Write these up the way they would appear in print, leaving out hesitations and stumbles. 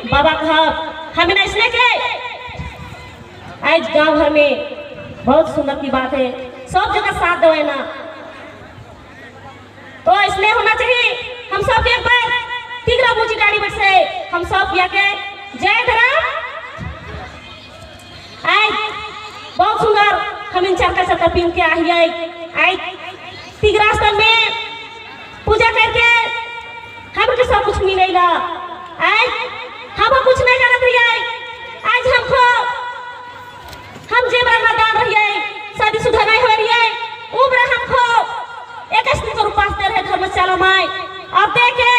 बाबा कहब हमें इसने के आज गांव भर में बहुत सुंदर की बात है, सब जगह साथ दे ना, तो इसलिए होना चाहिए। हम सब एक बार तिगरा बूची गाड़ी पर से हम सब किया के जय धर्म। आज बहुत सुंदर हम इन चरका चरका पीन के आई आई तिगरा स्थल में पूजा करके हमके सब कुछ मिलेगा। आज हम कुछ नहीं जानत रहिए, आज हमको हम जे बरा नादान रहिए, शादीशुदा नहीं हो रहिए, उ बरा हमको 21 दिन का उपास दे रहे धर्मशाला में। अब देखे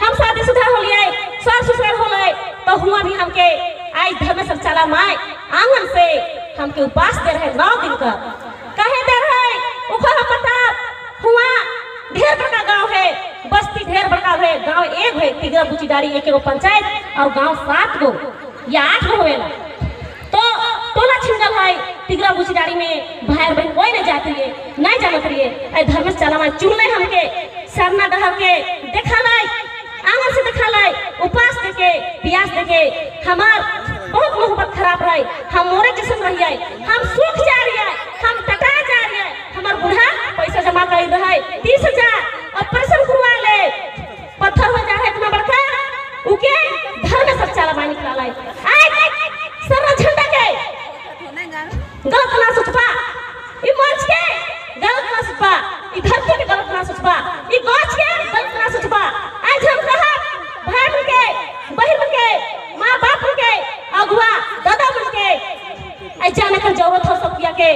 हम शादीशुदा हो लिए, सर ससुराल हो गए, तो हुआ भी हमके आज धर्मशाला में आंगन से हमके उपास दे रहे 9 दिन का। कहे दे रहे उखो हम बता, हुआ ढेर बड़का गांव है, बस्ती ढेर बड़का है, गांव एक है तिगरा बुचीडारी एक एगो पंचायत और गांव 7 गो या 8 गो होएला। तो टोला छिंगल है तिगरा बुचीडारी में, भाई बहन कोई नहीं जाती है, नहीं जानत रहिए। ऐ धर्मशाला में चुनले हमके सरना डहर के देखा लाई, आंगन से देखा लाई, उपास देके प्यास देके हमार बहुत मोहब्बत खराब रहे, हम मोरे जैसन रहिए, हम सूख जा रही है, हम टटा जा रही है। हमार बूढ़ा पैसा जमा कर रहे 30,000 ऑपरेशन करवा ले, पत्थर हो जा रहा है इतना बड़का, उके घर में सब चाला पानी निकला लाए। आए सरना झंडा के गलत ना सोचपा, ई मंच के गलत ना सोचपा, ई धरती के गलत ना सोचपा, ई गाछ के गलत ना सोचपा। आज हम कहा भाई के बहन के माँ बाप के अगुआ दादा बन के आज जाने का जरूरत हो सब किया के।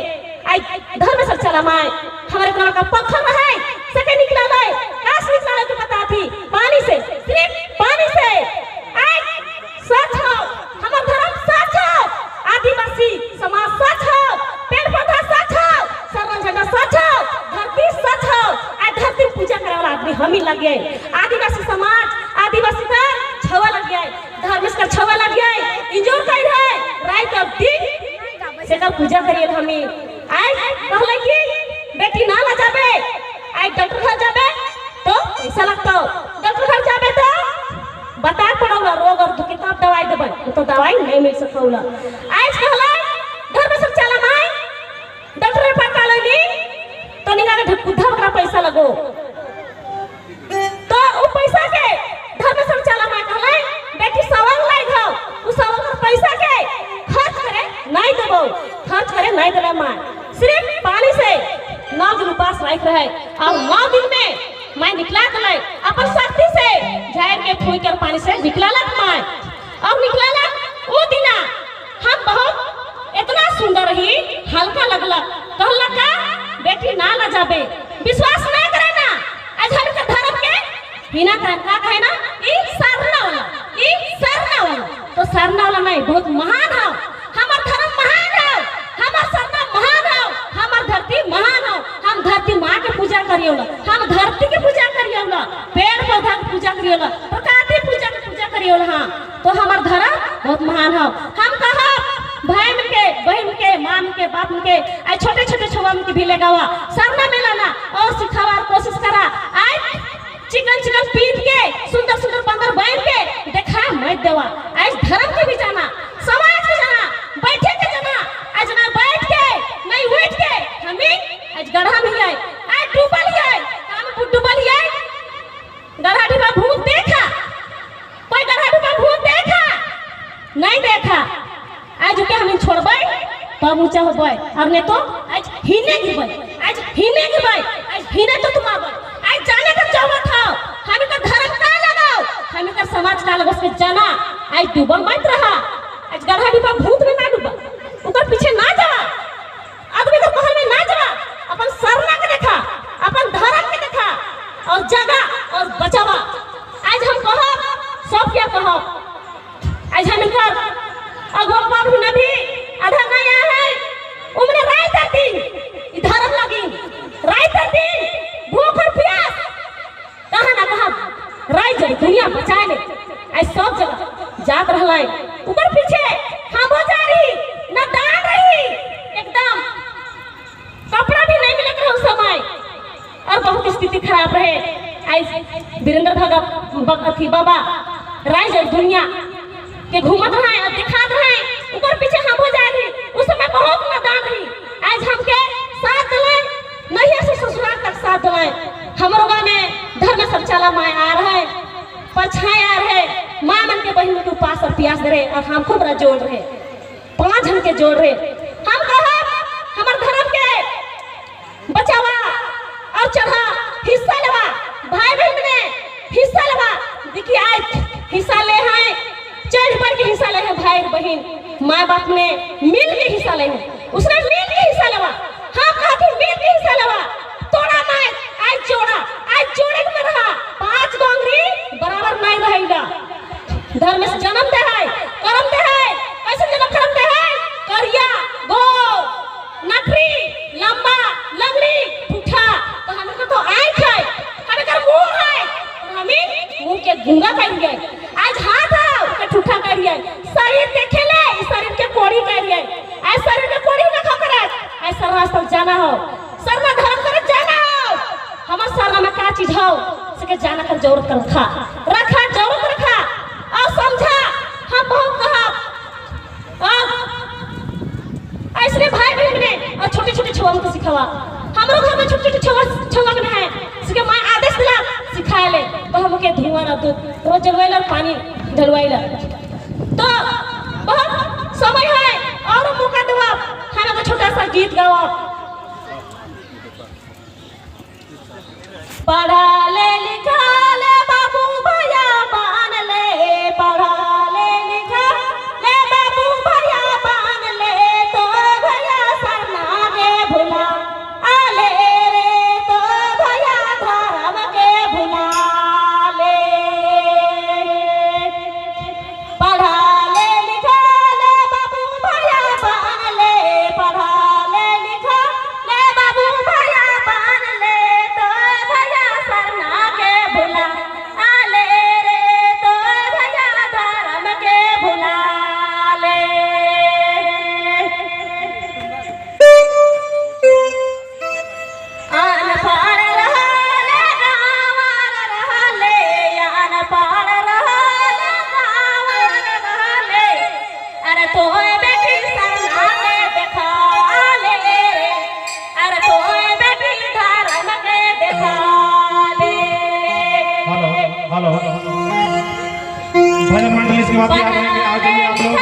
आज धर्म सब चला माए हमारे इतना बड़का पत्थर रहे सके निकला लाए, काश निकला लाए तो पता थी पानी से, सिर्फ पानी से। आज सच हो हमार धर्म सच हो, आदिवासी समाज सच हो, पेड़ पौधा सच हो, सरना झंडा सच हो, धरती सच हो। आज धरती पूजा करे वाला आदमी हम ही लग गए, आदिवासी समाज आदिवासी का छवा लग गया, धर्म का छवा लग गया, इंजोर कर है रात और दिन से का पूजा करिए हमें। आज कहले कि बेटी ना ला जाबे, आज डॉक्टर घर जाबे तो पैसा लगतो, डॉक्टर घर जाबे तो बता पड़ौला रोग और किताब दवाई देबै तो दवाई नहीं मिल सकौला। आज कहले धर्म सब चला माई डॉक्टर पर कालोनी तो निगा के ढकुधा बकरा पैसा लगो, तो उ पैसा के धर्म सब चला माई कहले बेटी सवांग लाई घाव, उ सवांग कर पैसा के खर्च करे नहीं देबो, खर्च करे नहीं देले माई, सिर्फ पानी से 9 दिन उपास रख रहे और 9 दिन में मैं निकला दिले अपन शक्ति से झाड़ के फूक कर पानी से निकला लग मैं, और निकला लग वो दिना हम बहुत इतना सुंदर ही हल्का लगला। कहला का बेटी ना ला जाबे, विश्वास ना करे ना, आज हम के धर्म के बिना का कहे ना ई सरना वाला, ई सरना वाला, तो सरना वाला नहीं, बहुत महान है हमार धर्म, महान है हमार सरना, महान है हमार धरती, महान है। हम धरती माँ के पूजा करियोला, हम धरती के पूजा करियोला, पेड़ पौधा के पूजा करियोला, प्रकृति पूजा के पूजा करियोला। हाँ तो हमार धर्म बहुत महान है। हम कहा भाई के बहन के माँ के बाप के आई छोटे छोटे छोवा के भी लगावा सरना मेलाना और सिखावार कोशिश करा। आज चिकन चिकन पीट के सुंदर सुंदर बंदर बन के देखा मत देवा, आज धर्म के भी जाना, समाज के जाना, बैठे के जाना, आज ना बैठ के नहीं उठ के हमें आज गढ़ा में आए, आज डूबल ही आए, हम डूबल ही आए। गढ़ा डूबा भूत देखा, कोई गढ़ा डूबा भूत देखा नहीं देखा। आज के हमें छोड़बै तब ऊंचा होबै, और नहीं तो आज हिने गिरबै, आज हिने गिरबै, आज हिने तो तुम आबै। आज जाने का जरूरत हो, हमें का धर्म का लगाओ, हमें का समाज का लगाओ, उसके जाना। आज डूबल मत रहा, आज गढ़ा डूबा भूत में ना डूबा, उनका पीछे ना जावा, आदमी के कहल में ना जावा, अपन सरना के देखा, अपन धर्म के देखा और जगह और बचावा। आज हम कहब सब क्या कहब, आज हम इनकर अगुआ बाबू नबी आधा नहीं आया है, उमने रात दिन धर्म लगी, रात दिन भूख और प्यास कहाँ ना कहाँ राय जाए दुनिया बचाए ले। आज सब जगह जात रहला ऊपर पीछे हम हो जा रही ना दान रही, एकदम कपड़ा भी नहीं मिलत रहे उस समय और बहुत स्थिति खराब रहे। आज वीरेंद्र भगत बाबा राय जाए दुनिया के घूमत रहे और दिखात रहे, ऊपर पीछे हम हो जाए रही। उस समय बहुत नादान रही। आज हमके साथ दिलाए नहीं ऐसे ससुराल तक साथ दिलाए। हमरो गाँव में धर्म सब चला माए आ रहे, परछाई आ रहे, माँ मन के बहन के उपास और प्यास दे रहे और हम खूब जोड़ रहे, 5 जन के जोड़ रहे। हम कहा हमार धर्म के बचावा और चढ़ा हिस्सा लेवा, भाई बहन ने हिस्सा लेवा। देखिए आज हिस्सा ले हैं, चढ़ पढ़ के हिस्सा ले हैं, भाई बहन माँ बाप ने मिल के हिस्सा ले हैं, उसने मिल के हिस्सा लेवा। हाँ कहा थी मिल के हिस्सा लेवा, तोड़ा माए आज जोड़ा, आज जोड़े में रहा। 5 गोंगरी बराबर नहीं रहेगा। धर्म से जन्म दे है, कर्म दे है। कैसे जन्म कर्म दे है? करिया गोर नखरी लंबा लंगड़ी ठूठा। तो हमें तो आँख है, हमें कर मुंह है, हमें मुंह के गूंगा करिए। आज हाथ है के ठूठा करिए, शरीर के खेले शरीर के कोड़ी करिए। आज शरीर के कोड़ी ना खा करे। आज सरना स्थल जाना हो, सरना धर्म कर जाना हो। हमार सरना में का चीज हो सके जाना कर जरूरत कर रखा रखा जरूरत रखा और समझा। हम बहुत कहा और ऐसे भाई बहन ने और छोटे छोटे छुआ को सिखावा। हमरो घर में छोटे छोटे छुआ छुआ के है, सिखे मां आदेश दिला सिखाए ले तो हमके धुआं ना दूध रोज जलवाइला पानी ढलवाइला। तो बहुत समय है और मौका देवा हम छोटा सा गीत गावा। पढ़ा ले लिखा ले बाबू भैया मान ले, पढ़ा ले लिखा ले बाबू भैया मान ले, तो भैया सरना के भुला आले रे, तो भैया धर्म के भुला ले। पढ़ा ले लिखा ले बाबू भैया मान ले, पढ़ा ले लिखा ले बाबू भैया मान ले, तो भैया सरना के भुला आले रे, तो भैया धर्म के भुला ले। अनपढ़ रहले गाँवर रहले, अनपढ़ रहले गाँवर रहले, अरे तोय बेटी सरना के देखा ले रे, अरे तोय बेटी धर्म के देखा ले। हेलो हेलो, भजन मंडली इसके बाद आ जाएंगे, आ जाइए आप लोग।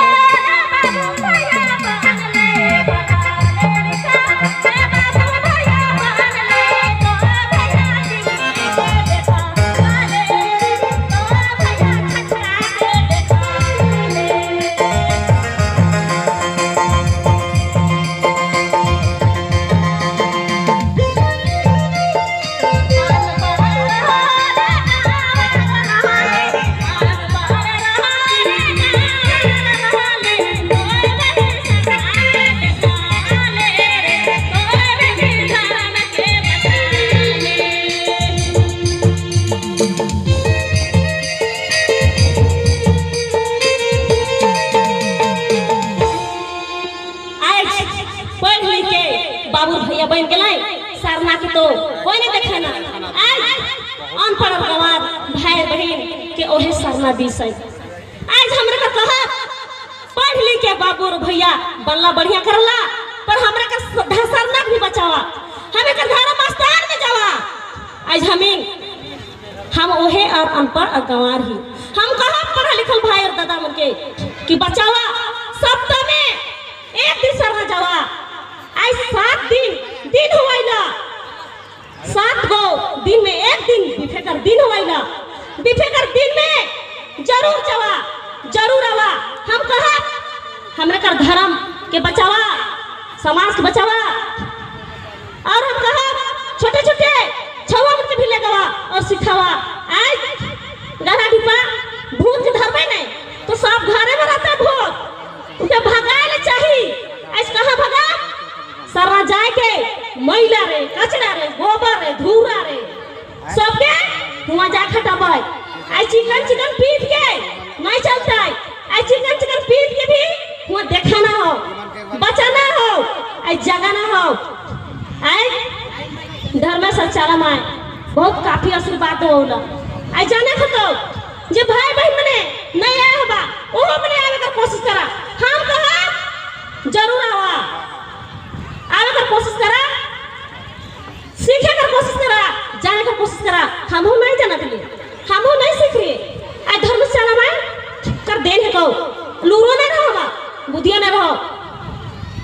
पढ़ लिख के बाबू भैया बन गए, सरना के तो कोई नहीं देखे ना। आज अनपढ़ गंवार भाई बहन के ओहे सरना दिस। आज हमरा का कहा पढ़ लिख के बाबू भैया बनला बढ़िया करला, पर हमरा का सरना भी बचावा, हमें का धर्म स्थान में जावा। आज हमें हम ओहे और अनपढ़ और गंवार ही हम कहा पढ़ा लिखल भाई और दादा मन के कि बचावा, सप्ताह में एक दिन सरना जावा। आज 7 दिन दिन हुआइला, 7 गो दिन में एक दिन बिफेकर दिन हुआइला, बिफेकर दिन में जरूर जावा, जरूर आवा। हम कहा हमरा कर धर्म के बचावा, समाज के बचावा। और हम कहा छोटे छोटे छुआ के भी लगावा और सिखावा। आज गढ़ा ढिपा भूत के धरबे नहीं तो सब घरे में रहता भूत, उसे भगाए चाहिए। आज कहाँ भगा? सारा जाए के मैला रे, कचरा रे, गोबर रे, धूरा रे, सबके हुआ जा खटाबै। आज चिकन चिकन पीट के नहीं चलता है, आज चिकन चिकन पीट के भी हुआ देखाना हो, बचाना हो, आज जगाना हो। आज धर्म सच्चारा माए बहुत काफी आशीर्वाद होला। आज जाने खतो जे भाई बहन मने नहीं आया हबा ओहो मने हवा। आवे कर कोशिश करा, सीखे कर कोशिश करा, जाने कर कोशिश करा। हमहू नहीं जानत रही, हमहू नहीं सीख रही। आज धर्मशाला में कर देन है कहो लूरो नहीं रहो, बुद्धिया नहीं रहो।